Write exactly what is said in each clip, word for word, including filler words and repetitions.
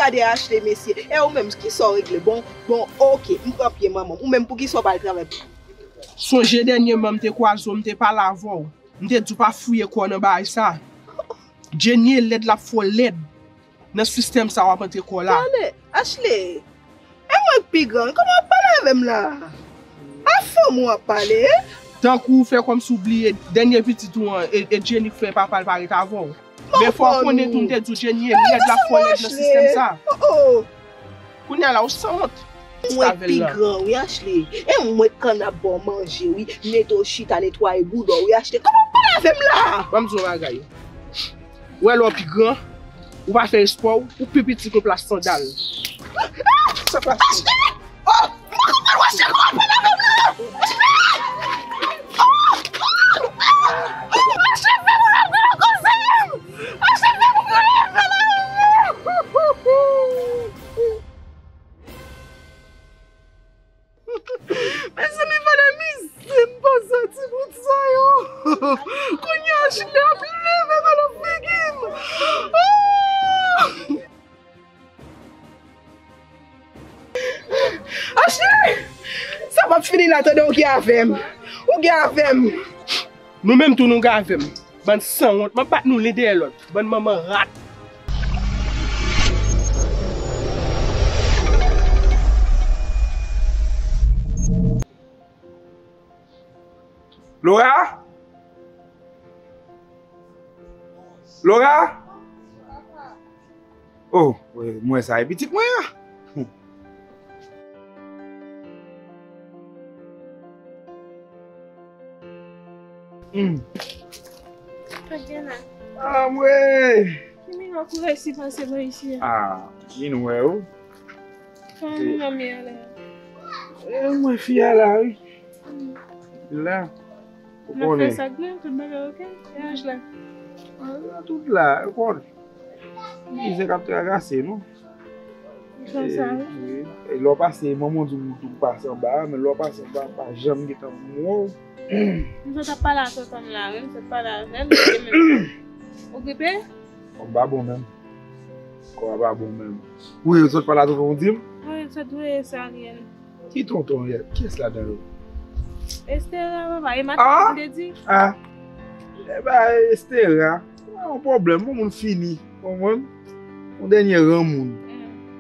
Gade Ashley, mesye. E ou menm, kisa w regle? Bon, bon, oke, m pran pye manman m. Ou menm, poukisa w pa al travay pou... Sonje dènyèman m te kwaze w, m te pale avè w. M te di w pa fouye kò w nan bagay sa. Jenny lèd, l ap fè w lèd. Nan sistèm sa w ap antre kò w la. Tande, Ashley, e mwen k pi gran wi, kòman w ap pale avè m la? A fanm ou ap pale? Tankou w fè kòmsi w bliye dènye pitit ou an, e, e Jenny k fè papa l pa ret avè w. Men fò w konnen tou, m te di w Jenny e lèd, l ap fè w lèd nan sistèm sa. Oh, oh. Kounye a la, w sanwont. Mwen pi gran wi, Ashley. E mwen k kannab ba w manje wi, mete w chita, netwaye bouda w wi, Ashley. Kòman w pale avè m la? Ban m di w yon bagay. Ou wè lè w pi gran, ou pa fè espò, ou pi piti ke plas sandal. Sa plas sandal. Oh, m pa konprann, Ashley, kòman w pale avè m la? Ashley, fè moun ap gade koze m. Ashley, fè moun gade m la. Mezanmi, fè de mizè m pa santi bout sa yo. Kounye a, Ashley ap leve m nan figi m. Oh! Ashley! Sa p ap fini la, tande, ou gen avè m. Ou gen avè m. Nou menm tou nou gen avè m. Bann sanwont, m ap bat nou len dèyè lòt. Bann manman rat. Laura? Laura? Oh, mwen sa e pitit mwen an. Hmm. Fadjana. Anmwey! Ki mirak ou resi pase bò isi a? Ah, vin wè ou. Kòman manmi a la? Eh, mwen fi a la, wi. Hmm. La. Ou konnen. N ap fè sa k byen, tout bagay oke? E Anj la? Ah, tout la, ou konnen. Mizè k ap trakase nou. Konsa, wi. E, e lè w pase, manman w di w tou pase anba a, men lè w pase anba a, pa janm gentan wè w. M sot ap pale a tonton m la, wi. M sot pale avè l, li te menm. Ou gripe? Kò m pa bon menm. Kò a pa bon menm. Wi, w sot pale a tonton w di m? Wi, m sot voye sa li ye. Ki tonton yèt? Kiyès ladan yo? Estera, papa, e maten m te di. Ah! E ba Estera. Pa yon pwoblèm, yon moun fini. Konprann? Yon dènye ranmoun.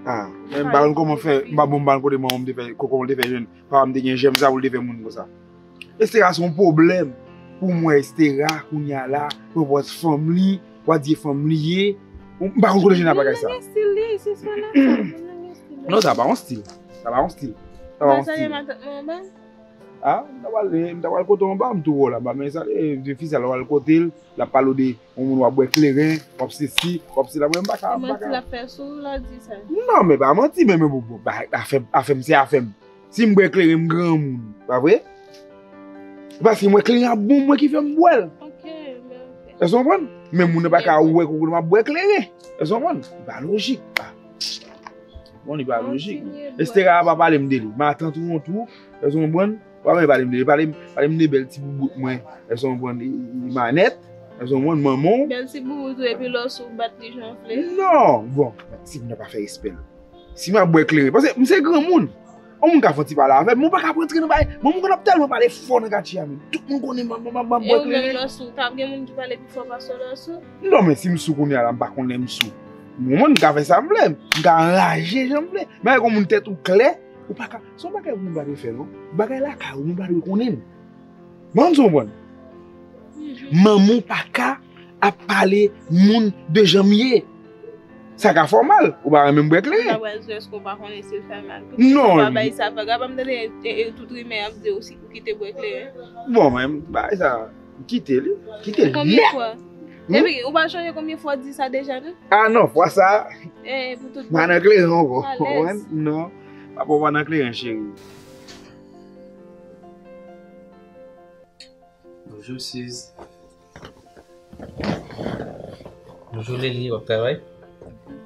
Ah, men m pa konn kòman fè, m pa bon, m pa konn kote manman m te fè, kòman l te fè jwenn. Papa m te gen jèm sa pou l te fè moun konsa. Estera se yon pwoblèm pou mwen, Estera, kounye a la, pou pòs fanm li, w a di fanm li ye. M pa konn kote jwenn bagay sa. Li nan estil li, se swa la, sa, li nan estil li. Non, sa pa yon stil. Sa pa yon stil. Sa pa yon stil. Matant mwen anba? Ah, m ta pral, m ta pral kote w anba, m tou wè w la, m pa men sa, e, fi sa la, w al kote l, l ap pale w de yon moun w ap bwè kleren, w ap sesi, w ap sela, mwen m pa ka, m pa ka. Se manti l ap fè sou ou, lè w di sa. Non, men pa manti, men, men bon, bon, ba, afè, afè m, se afè m. Si m bwè kleren, m granmoun, pa vre? Paske m wè kleren ap bon, mwen ki fè m bwè l. Ok, men ok. Èske w konprann? Men moun nan pa ka wè kokote m ap bwè kleren. Èske w konprann? Li pa lojik. Ah. Bon, li pa lojik. Estera pa pale m de li. Matant ou yon tou. Èske w konprann? Pa pale m de li. Pale, pale m de bèl ti boubout mwen. Èske w konprann? Li, li manèt. Èske w konprann? Manman w. Bèl ti boubout ou epi lòs ou bat li jan w vle. Non, bon, si moun nan pa fè respè l. Si m ap bwè kleren, paske m se granmoun. Yon moun ka fè yon ti pale avè m, men w pa ka rantre nan bagay. Manman w konn ap tèlman pale fò nan katye a, men tout moun konnen m, m, m, m ap bwè kleren. E ou menm lè w sou, t ap gen moun ki pale pi fò pase w lè w sou? Non, men si m sou kounye a la, m pa konnen m sou. Mwen, m ka fè sa m vle, m ka anraje jan m vle. Men yon moun tèt ou klè, ou pa ka, se yon bagay moun pa dwe fè, non. Bagay lakay ou, moun pa dwe konnen l. Mwen, m konprann. Manman w pa ka ap pale moun de jan m ye. Sa ka fè w mal, ou pa renmen m bwè kleren. Sa pral di èske w pa konnen si l fè mal tou? Non. Ou pa bay sa fè, gade m tande, e, e, tout rimè ap di w si ou kite bwè kleren. Bon, men, bay sa, kite li, kite li. Konbyen fwa? Hmm? Epi, ou pa sonje konbyen fwa w di sa deja, non? Ah non, fwa sa, e, pou tout bon. M pa nan kleren ankò. Alèz. Non, papa w pa nan kleren, cheri. Bonjou, Suze. Bonjou, Lily. W ap travay?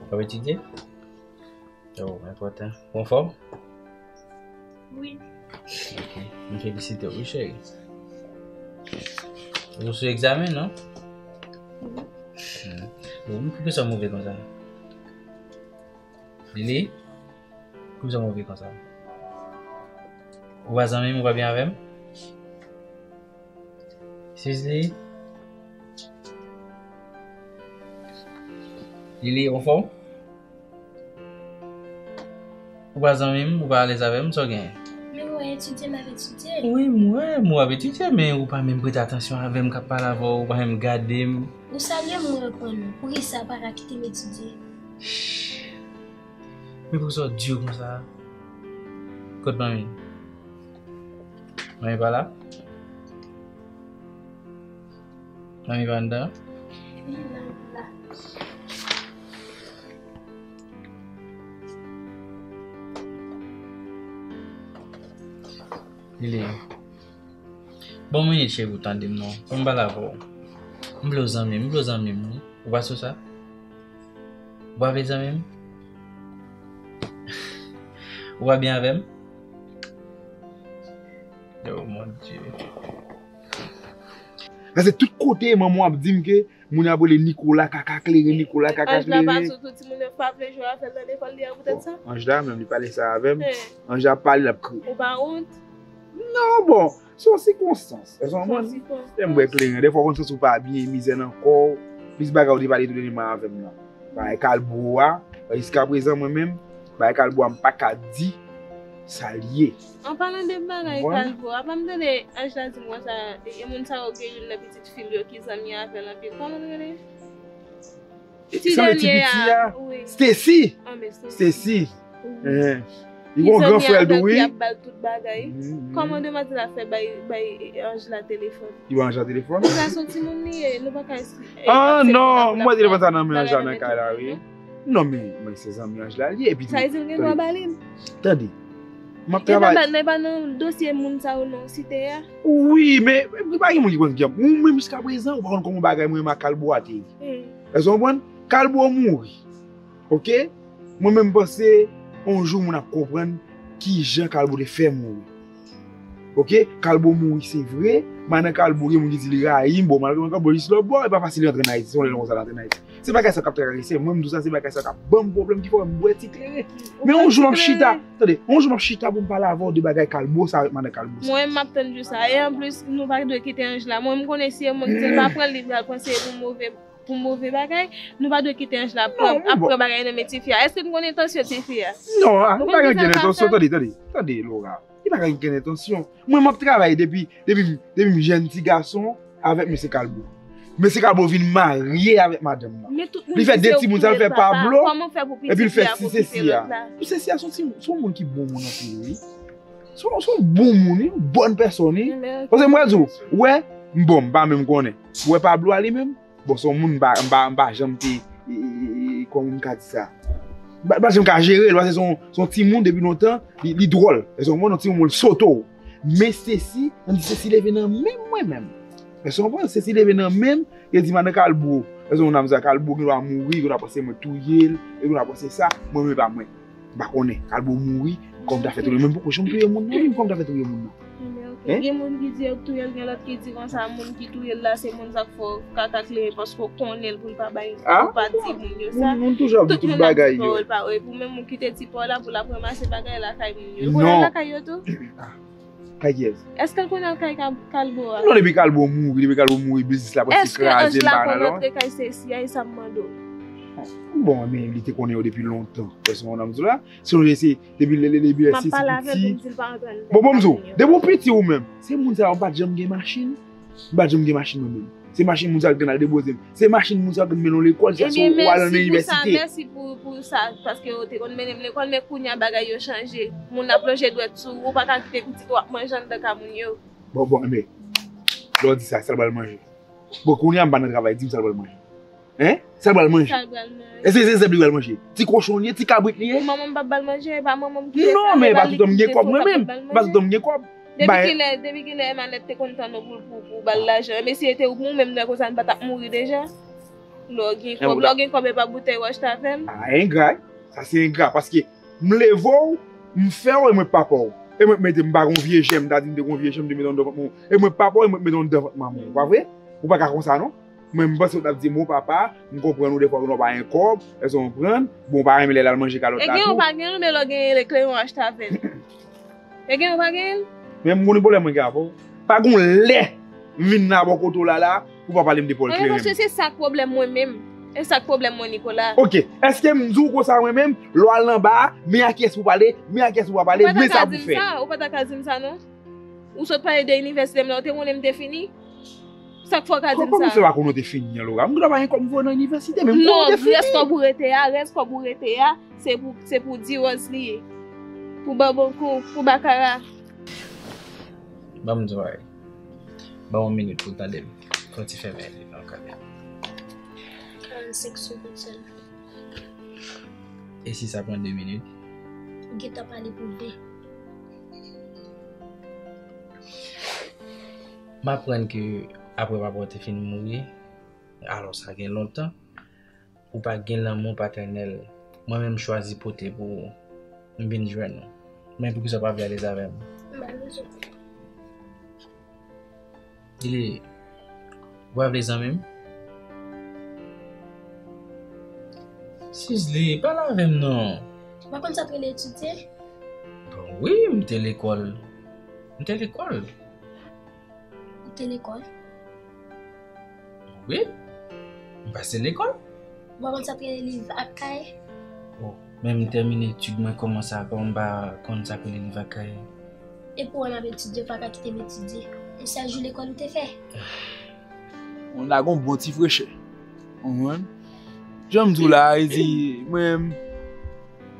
W ap etidye? Oh, enpòtan. Ou anfòm? Wi. Ok. M felisite w, wi, cheri. Ou sou egzamen, non? Wi. Hmm. Bon, poukisa w move konsa? Lili, poukisa w move konsa? Ou pa zanmi m, ou pa byen avè m? Sizli? Lili, anfòm? Ou pa zanmi m, ou pa alèz avè m, sa w genyen? Men ou wè etidye m ap etidye. Wi, m wè, m w ap etidye, men ou pa menm prete atansyon avè m k ap pale avè w, ou pa menm gade m. Ou salye m, mwen reponn ou. Poukisa w pa ka kite m etidye? Men poukisa w di w konsa? Kot manmi? Manmi pa la? Manmi pa anndan? Li la, li la. Lili. Bon minit, cheri, ou tande m non. Fò m pale avè w. M vle w zanmi m, m vle w zanmi m, wi. Ou pa sou sa? Ou pa vle zanmi m? Ou pa byen avè m? Oh mon Dieu. Paske tout kote manman w ap di m ke moun ap rele Nicolas kaka kleren, Nicolas kaka kleren. Anj la pa sou tout timoun yo pa vle jwe avè l nan lekòl li a poutèt sa? Bon, anj la menm li pale sa avè m. Anj la ap pale, l ap kriye. Ou pa wont? Non, bon, se yon sikonstans. Èske w konprann? Lè m wè kleren, dèfwa w konn santi w pa byen, mizè nan kò w, plis bagay ou te pale tou dènyèman avè m nan. Bagay kalbo a, jiskaprezan mwen menm, bagay kalbo a m pa ka di sa l ye. An palan de bagay kalbo a, pa m tande anj la di m konsa, e moun sa yo gen youn nan pitit fi l yo ki zanmi avè l anpil. Kòman l rele? Ti dènye a, wi. Stacy. Stacy. Wi. Li gen yon gran frè l tou, wi. Ki ap ba l tout bagay. Kòman demwazèl la fè bay, bay anj la telefòn? Li ba anj la telefòn? Anj la se yon timoun li ye, nou pa ka esplike. Ah non, m wè telefòn sa nan men anj la nan kay la, wi. Non, men, men se zanmi anj la li ye, epi tou. Sa vle di l gen dwa ba li l? Tande. M ap travay. E pa, e pa nan dosye moun sa yo non site a? Wi, men, men pa gen moun ki konn kiyès. Ou menm jiskaprezan, ou pa konn kòman bagay mwen menm ak kalbo a te ye. Èske w konprann? Kalbo mouri. Oke? Mwen menm m panse, yon jou moun ap konprann kijan kalbo te fè mouri. Oke? Kalbo mouri, se vre. Madan kalbo, gen moun ki di li rayi m. Bon, malgre mwen kalbo jis lòtbò, e pa fasil rantre nan Ayiti. Se yon lè konsa l rantre nan Ayiti. Se bagay sa k ap trakase m. Mwen, m di w sa, se bagay sa k ap ban m pwoblèm ki fè m bwè ti kleren. Men yon jou m ap chita, tande, yon jou m ap chita pou m pale avè w de bagay kalbo sa avèk madan kalbo sa. Mwen, m ap tann jou sa. E anplis, nou pa dwe kite anj la. Mwen, m konnen si e mwen ki di l pa pran l, li pral panse e pou move, pou move bagay. Nou pa dwe kite anj la ap pran, ap pran bagay nan men tifi a. Èske n konn entansyon tifi a? Non, li pa gen okenn entansyon, tande, tande, tande, Laura. Li pa gen okenn entansyon. Mwen, m ap travay depi, depi, depi m jèn ti gason avèk mesye Kalbo. Mesye Kalbo vin marye avèk madanm nan. Li fè de timoun, sa l fè Pablo, epi l fè Ti Sesi a. Ti Sesi a se yon timoun, se yon moun ki bon moun anpil, wi. Se yon, se yon bon moun, wi, yon bòn pèsòn, wi. Paske m pral di w, wè, m bon, m pa menm konnen. Wè Pablo a li menm, bon, se yon moun m pa, m pa, m pa janm te, e, e, e, kòman m ka di sa? M pa, m pa janm ka jere l, paske se yon, se yon timoun depi lontan, li, li dwòl. Se yon moun, yon timoun soto. Men Sesi, ann di Sesi leve nan men mwen menm. Èske w konprann? Sesi leve nan men m, e di madan Kalbo. Èske w konn sa, Kalbo gen dwa mouri, gen dwa panse mwen touye l, e gen dwa panse sa, mwen menm e pa mwen. M pa konnen. Kalbo mouri, kòm ta fè touye l. Men m poko janm touye moun nan, wi, m kòm ta fè touye moun nan. Gen moun ki di yo k touye l, gen lòt ki di konsa, moun ki touye l la, se moun sa k fè w kaka kleren paske w konnen l pou l pa bay, pou l pa di moun yo sa. Moun, moun toujou ap di tout bagay yo. Tout moun ap di pawòl pa yo. Epi menm moun kite ti pa w la pou l ap ranmase bagay lakay moun yo. L konnen lakay yo tou? Kay kiyès? Èske l konn al kay Kab-, Kalbo a? Non, depi Kalbo mouri, depi Kalbo mouri, biznis la prèske kraze, m pa nan lòt. Èske anj la konn antre kay Sesi a, e sa m mande w? Bon, men li te konnen yo depi lontan. Pèsonèl nan m di w la, se yon, se depi lè, lè, depi lè Sesi piti. M ap pale avè l pou m di l pa antre anndan. Bon, bon, m di w, depi w piti ou menm, se moun sa yo pa t janm gen machin. M pa t janm gen machin mwen menm. Se machin moun sa yo t konn al depoze m. Se machin moun sa yo t konn mennen w lekòl, se ou al nan inivèsite. Ebyen, mèsi pou sa, mèsi pou, pou sa, paske yo te konn mennen m lekòl, men kounye a bagay yo chanje. Moun ap lonje dwèt sou ou, ou pa ka kite pitit ou ap manje anndan ka moun yo. Bon, bon, enben, lè w di sa, sa l pral manje? Bon, kounye a m pa nan travay, di m sa l pral manje. Hein? Sa l pral manje? Sa l pral manje? Èske se zèb li pral manje? Ti kochon li ye, ti kabrit li ye? Manman m p ap ba l manje, e pa manman m ki te fè l, e pa li ki te fè l, pa t ap ba l manje. Non, men e pa tout tan m gen kòb mwen menm. E pa tout tan m gen kòb. Depi kilè, depi kilè Emmanuel te konn tann ou pou, pou, pou ba l lajan? Mesye te ou menm nan konsa n pa t ap mouri deja? Lè w gen kòb, lè w gen kòb e pa boutèy w achte avè l? Ah, engra, sa se engra, paske m leve w, m fè w e mwen papa w. E mwen k mete m pa gon vye jèm, m ta di m te gon vye jèm, m te mete w anndan vant manman w. E mwen papa w, e mwen k mete w anndan vant manman w, pa vre? Ou pa ka konsa non. Mwen, m panse w t ap di m, o papa, m konprann ou defwa ou pa gen kòb, èske w konprann? Bon, w pa renmen lè l al manje kalòt la tou. E gen ou pa gen l, men lè w genyen l, e kleren w achte avè l. E gen ou pa gen l? Men m konnen pwoblèm mwen gen avè w. Pa gon lè m vin nan bò kote w la la pou w pa pale m de Paul Clement. Paske se sa k pwoblèm mwen menm. E sa k pwoblèm mwen, Nicolas. Ok, èske m di w konsa mwen menm, lè w al nan ba a, men a kiyès pou w pale, men a kiyès pou w pa pale, men sa pou w fè. Ou pa ta ka di m sa, ou pa ta ka di m sa non. Ou sot pale de inivèsite m la, ou te konnen m te fini? Sa k fè w ka di m sa? Kòman se pa konnen w te fini an, Laura? M gentan pa gen kòb voye nan inivèsite, men m konnen w te fini. Non, rès kòb ou rete a, rès kòb ou rete a, se pou, se pou Diwòz li ye. Pou Babankou, pou Bakara. Ban m di w bagay. Ban m yon minit pou w tande m. Fò w ti fèmen li nan kade. Karannsenk segonn sèlman. E si sa pran de minit? Ou gentan pale pou ven. M aprann ke apre papa w te fin mouri, alò sa gen lontan, ou pa gen lanmou patènèl mwen menm m chwazi pote pou ou. M vin jwenn ou. Men poukisa w pa vle alèz avè m? M pa bezwen. Ili, ou pa vle zanmi m? Sizli, pale avè m non. Ou pa konn sa k rele etidye? Bon, wi, m te lekòl. M te lekòl. Ou te lekòl? Wi, m pase lekòl. Ou pa konn sa k rele liv ak kaye? Oh, men m tèmine etid mwen kòmanse a, kòman m pa konn sa k rele liv ak kaye? Epi w wè m ap etidye, ou pa ka kite m etidye. Yon sèl jou lekòl ou te fè? Moun la gon bon ti frechè. Ou konprann? Jan m di w la, e di, mwen,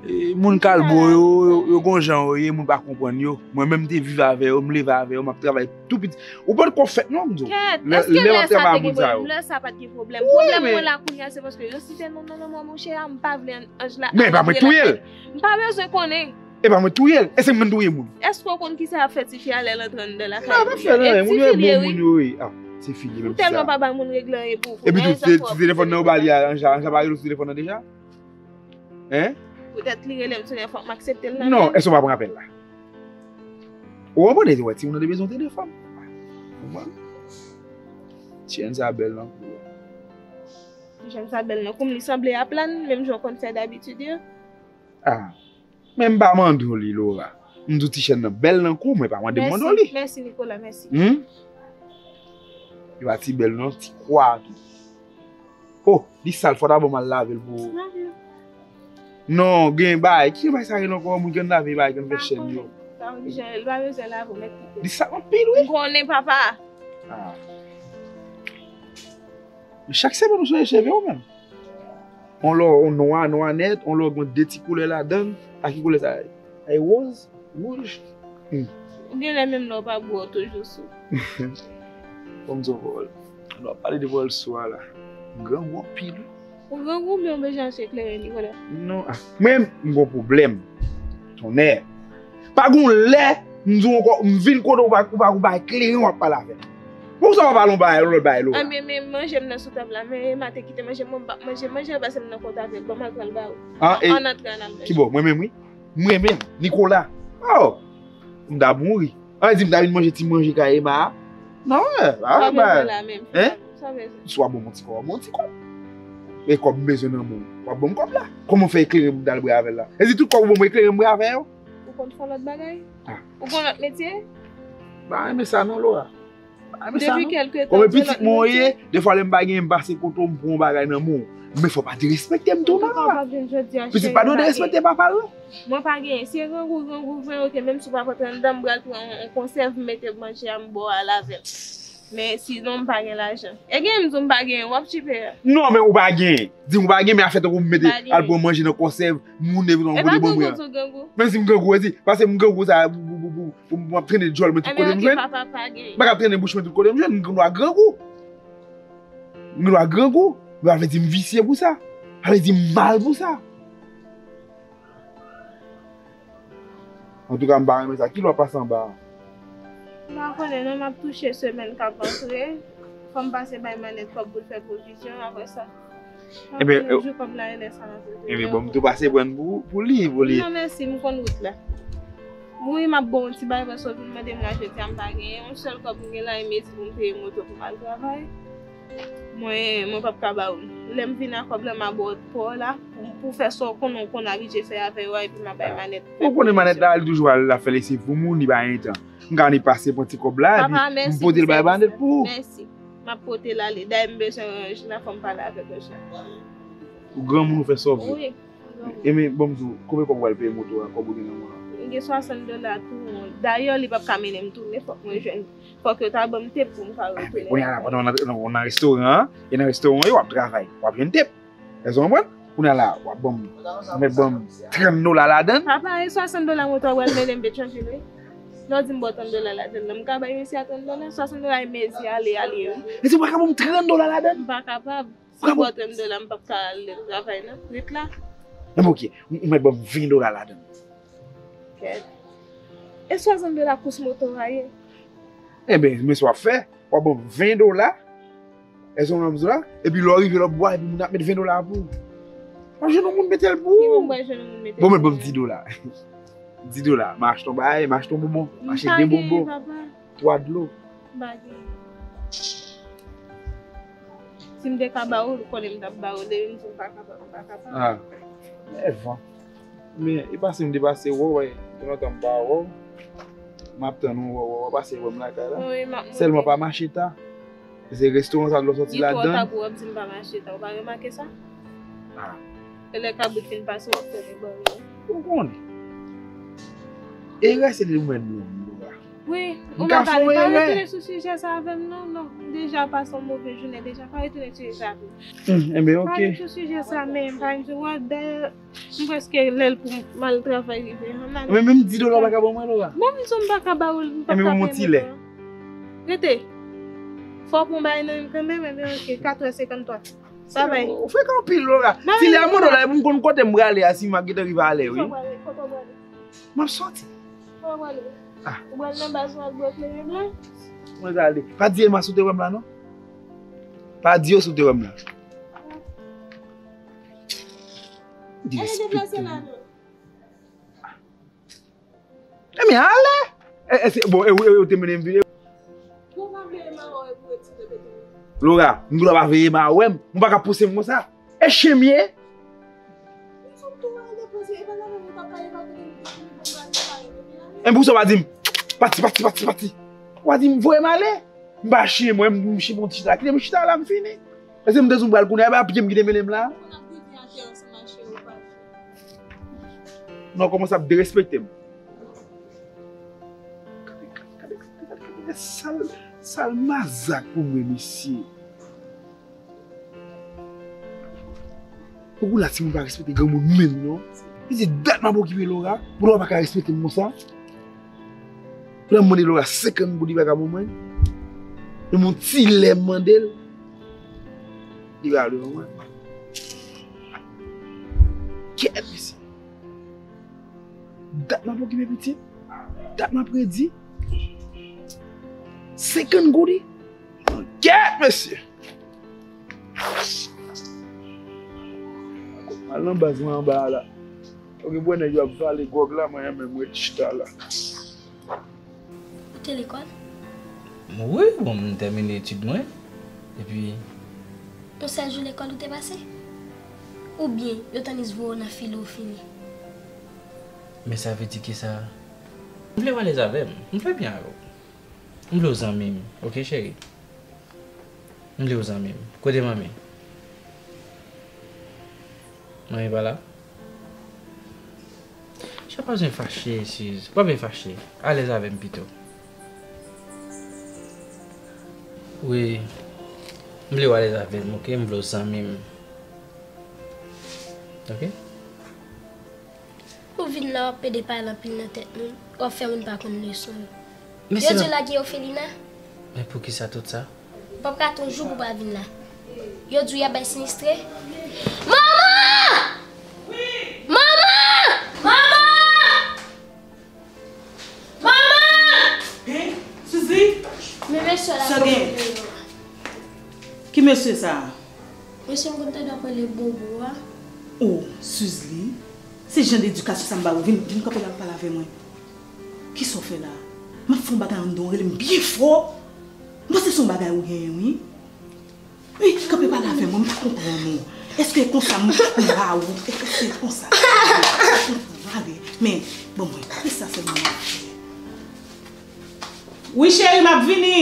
e, moun kalbo yo, yo, yo gon jan yo ye, moun pa konprann yo. Mwen menm, m te viv avè yo, m leve avè yo, m ap travay tou piti. Ou potko fèt non, m di w. Kèt, èske lè sa te gen pwoblèm? Lè sa pa t gen pwoblèm. Pwoblèm mwen la kounye a, se paske yo site non nan lanmò monchè a, m pa vle Anj la. Men e pa mwen k touye l. M pa bezwen konnen. E pa mwen k touye l. E se mwen k touye moun. Èske w konn kisa y ap fè tifi a lè l antre anndan lakay moun yo? E tifi l ye wi. Ah, tifi l ye menm si sa. Ou tèlman pa bay moun regle anyen pou ou. Epi tou, ti telefòn nan yo ba li a, Anj la, Anj la pa rele w sou telefòn nan deja? Hein? Poutèt li rele m sou telefòn, m aksepte l nan men. Non, èske w pa pran apèl la? Ou konprann, e wè timoun nan te bezwen telefòn. Konprann? Ti Ann sa bèl nan kou. Ti Ann sa bèl nan kou m, li sanble a plàn, menm jan w konn fè dabitid yo. Ah. Men m pa mande w li, Laura. M di w ti chèn nan bèl nan kou, mwen pa mande m mande w li. Mèsi, Nicolas, mèsi. Hmm? Li pa ti bèl non, ti kwa tou. Oh, li sal, fò ta ban m al lave l pou ou. Lave l. Non, gen bagay. Ki bagay sa rele ankò? Moun ki konn lave bagay, ki konn fè chèn yo. Sa w di, Jean, li pa bezwen lave, ou mèt kite. Li sal anpil, wi. M konnen, papa. Ah. Chak semèn ou chanje cheve w menm. On lò, on nwa, nwa nèt, on lò gen de ti koulè ladan l. A ki koulè sa ye? Ay woz, wouj. Hmm. Ou genlè menm lè w pa bwè w toujou sou. Kòm di w pawòl. Lè w ap pale de pawòl sou a la. Grangou anpil wi. Ou grangou oubyen w bezwen achte kleren li, Nicolas? Non, ah, mwen, m gon pwoblèm. Tonnè. Pa gon lè, m di w ankò, m vin kote w, ou pa, ou pa, ou pa kleren w ap pale avè m. Poukisa w pa pale yon bagay, yon lòt bagay, Laura? Anben, men manje m nan sou tab la, men Emma te kite manje m, mwen m p ap manje, manje a pase m nan kont avè l, ban m al pran l ba ou. Ah, e, ann antre ann al manje. Kibò? Mwen menm, wi. Mwen menm, Nicolas. Oh! M ta mouri. Ann di m ta vin manje ti manje kay Emma a. Non, wè, pa wè, ba. Hein? Swa bon, mon ti kòb, mon ti kòb. E kòb m bezwen nan men w, w ap ban m kòb la. Kòman w fè eklere m dal bwè avè l la? E di tout kòb ou ban mwen eklere m bwè avè yo? Ou konn fè lòt bagay? Ah. Ou gon lòt metye? M pa renmen sa non, Laura. M pa renmen sa non. Depi kèlke tan, kòm pitit mwen ye, defwa lè m pa genyen, m pase kote w, m pran yon bagay nan men w. Men fò w pa derespekte m tou non, Laura. Pitit pa dwe derespekte papa l non. Mwen pa genyen. Si e grangou, grangou vre, oke, menm si w pa pote anndan, m pral pran yon, yon konsèv, m mete manje a, m ba w al avè l. Men sinon, m pa gen lajan. E gen m di w m pa genyen, w ap tchipe a. Non, men ou pa genyen. Di m ou pa genyen, men afè tankou m mete al pran manje nan konsèv, moun evit w pote ban mwen an. Menm si m grangou, e di, paske m grangou sa, pou, pou, pou, pou, pou m ap trennen djòl mwen tout kote m jwenn. M pa ka trennen bouch mwen tout kote m jwenn, m gendwa grangou. M gendwa grangou. Men pa vle di m visye pou sa. Pa vle di m mal pou sa. Antouka, m pa renmen sa. Kilè w ap pase anba a? M pa konnen non, m ap touche semèn k ap antre. Fò m pase bay Manèt kòb pou l fè pwovizyon, apre sa. M ap konnen jou kòb la e lè sa l ap rive. Ebyen, bon, m tou pase pran pou, pou li, pou li. Non, mèsi, m konn wout la. Wi, m ap ba w yon ti bagay, paske w vin mande m la jodi a, m pa genyen. Yon sèl kòb m gen la, e m di pou m peye moto pou m al travay. Mwen, mwen p ap ka ba ou l. Lè m vin ak kòb la, m a ba w pa w la, pou, pou fè sa w konnen, w konn abitye fè avè yo a, epi m a bay manèt. Ou konnen manèt la, li toujou al la fè lese pou moun, li pa gen tan. M ka annik pase pran ti kòb la, epi m pote l bay manèt pou ou. Mèsi. M ap pote l ale. Dayè, m bezwen ranj la, fò m pale avèk ranj la. Ou granmoun, ou fè sa w vle. Wi. Ebyen, ban m di w, konbyen kòb ou pral peye moto a, kòb ou gen nan men w? M gen swasant dola tou. Dayè, li p ap ka mennen m tounen, fòk mwen jwenn. Fòk yo ta ban m tep pou m ka retounen. Kounye a la, pandan w nan, w nan restoran an, e nan restoran an, w ap travay, w ap jwenn tep. Èske w konprann? Kounye a la, w ap ban m, ou mèt ban m trant dola ladan l. Papa, e swasant dola moto a pral mennen m Petyonvil, wi. Lè w di m ba w trant dola ladan l, m ka bay mesye a trant dola, swasant dola e mezi ale, ale, wi. Mesye, ou pa ka ban m trant dola ladan l? M pa kapab. Si m ba w trant dola, m p ap ka al travay, non. Ret la. Ebyen, oke, ou mèt ban m ven dola ladan l. Kèt. E swasant dola kous moto a ye? Ebyen, men sa w ap fè, w ap ban m ven dola. Èske w konprann sa? Epi lè w rive lòtbò a, epi moun ap met ven dola pou ou. W ap jwenn yon moun mete l pou ou. Ki moun mwen jwenn yon moun mete l pou mwen? Bon, men ban m dis dola. Dis dola, m a achte yon bagay, m a achte yon bonbon, m a achte de bonbon, twa dlo. M pa gen. Si m te ka ba ou l, ou konnen m t ap ba ou l, e m di m pa kapab, m pa kapab. Ah, Evan. Men, e pase m te pase wè w, gen lontan m pa wè w. M ap tann ou, wè w, w ap pase wè m lakay la. Sèlman pa mache ta. Se restoran sa dlo sòti ladan. Li twò ta pou w ap di m pa mache ta, ou pa remake sa? Ah. E lè kabrit fin pase, w ap fèmen bò yo. Ou konnen. Erè se li mwen menm, Laura. Wi, ou mèt ale, pa retounen sou sijè sa avè m, non, non. Deja pase yon move jounen, deja pa retounen sou sijè sa avè m. Hmm, enben, oke. Pa vin sou sijè sa, men, pa vin sou, wè, dayè, m prèske lè l pou m al travay rive. Men menm dis dola ou pa ka ban mwen, Laura? Bon, m di w m pa ka ba ou l, m p ap ka peye moto a. Rete. Fò w pran bagay nan men m kanmenm, enben, oke, katrè senkanntwa. Babay. Ou frekan anpil, Laura. Ti lè a mande w la, e pou m konn kote m prale a, si m a gentan rive alè, wi. Kote w prale? Kote w prale? M ap soti. Kote w prale? Ah. Ou pral nan baz ou al bwè kleren blan? Mwen prale. Pa di Emma si w te wè m la, non. Pa di yo si w te wè m la. Ale deplase la, non. Ebyen, ale! E, e, se, bon, e, e, e, ou te mennen m vini. Bon, pa vle Emma wè w epi w retire beton. Laura, m dwe pa vle Emma wè m. M pa ka pouse m konsa. E chen m ye. Enben, pou sa w pa di m, pati, pati, pati, pati. W a di m, voye m ale. M pa chen, mwen, m chita, m chita. Kite m chita la, m fini. Èske m te sou pral kounye a, e pa pye m ki te mennen m la? Non, kòmanse ap derespekte m. Gade, gade, gade, gade, gade, sal, sal mazak pou mwen, mesye. Ou la, timoun pa respekte granmoun menm, non. Li di dat m ap okipe Laura, pou Laura pa ka respekte m konsa. Lè m mande Laura senkant goud, li pa ka ban mwen. Menm yon ti lè m mande l, li pa vle ban mwen. Kèt, mesye. Dat m ap okipe pitit. Dat m ap redi. Senkant goud, wi. Kèt, mesye. Al nan baz mwen anba a la. Yo gen bwè nèg yo ap vale gwòg la, mwen menm m ret chita la. Ou te lekòl? Wi, bon, m tèmine etid mwen. Epi. Yon sèl jou lekòl ou te pase? Oubyen yo t annik voye w nan file w fini? Men sa vle di kisa? M vle w alèz avè m. M vle byen avè w. M vle w zanmi m, oke, cheri? M vle w zanmi m. Kote manmi? Manmi pa la? Chè, pa bezwen fache, Siz. Pa bezwen fache. Alèz avè m pito. Wi. M vle w alèz avè m, oke? M vle w zanmi m. Oke? Ou vin la, w ap pede pale anpil nan tèt moun. W ap fè moun pa konn leson yo. Yo di w lage ofelina. Men poukisa tout sa? W ap rate yon jou pou w pa vin la. Yo di w y ap bay sinistre. Manman! Manman! Manman! Manman! Hein? Suzy? Men mesye la. Sa gen? Ki mesye sa a? Mesye m konn tande w ap rele Bobo a. Oh, Suzy, se jan de edikasyon sa m ba ou? Vin, vin kanpe la, pale avè mwen. Kisa w fè la? M ap fè yon bagay anndan w, rele m byen fò. M panse se yon bagay ou genyen, wi. Wi, kanpe pale avè mwen, m pa konprann ou. Èske e konsa m konba ou? Èske e konsa? M pa konprann, gade. Men, bon, mwen, kisa sèlman m ap fè? Wi, cheri, m ap vini.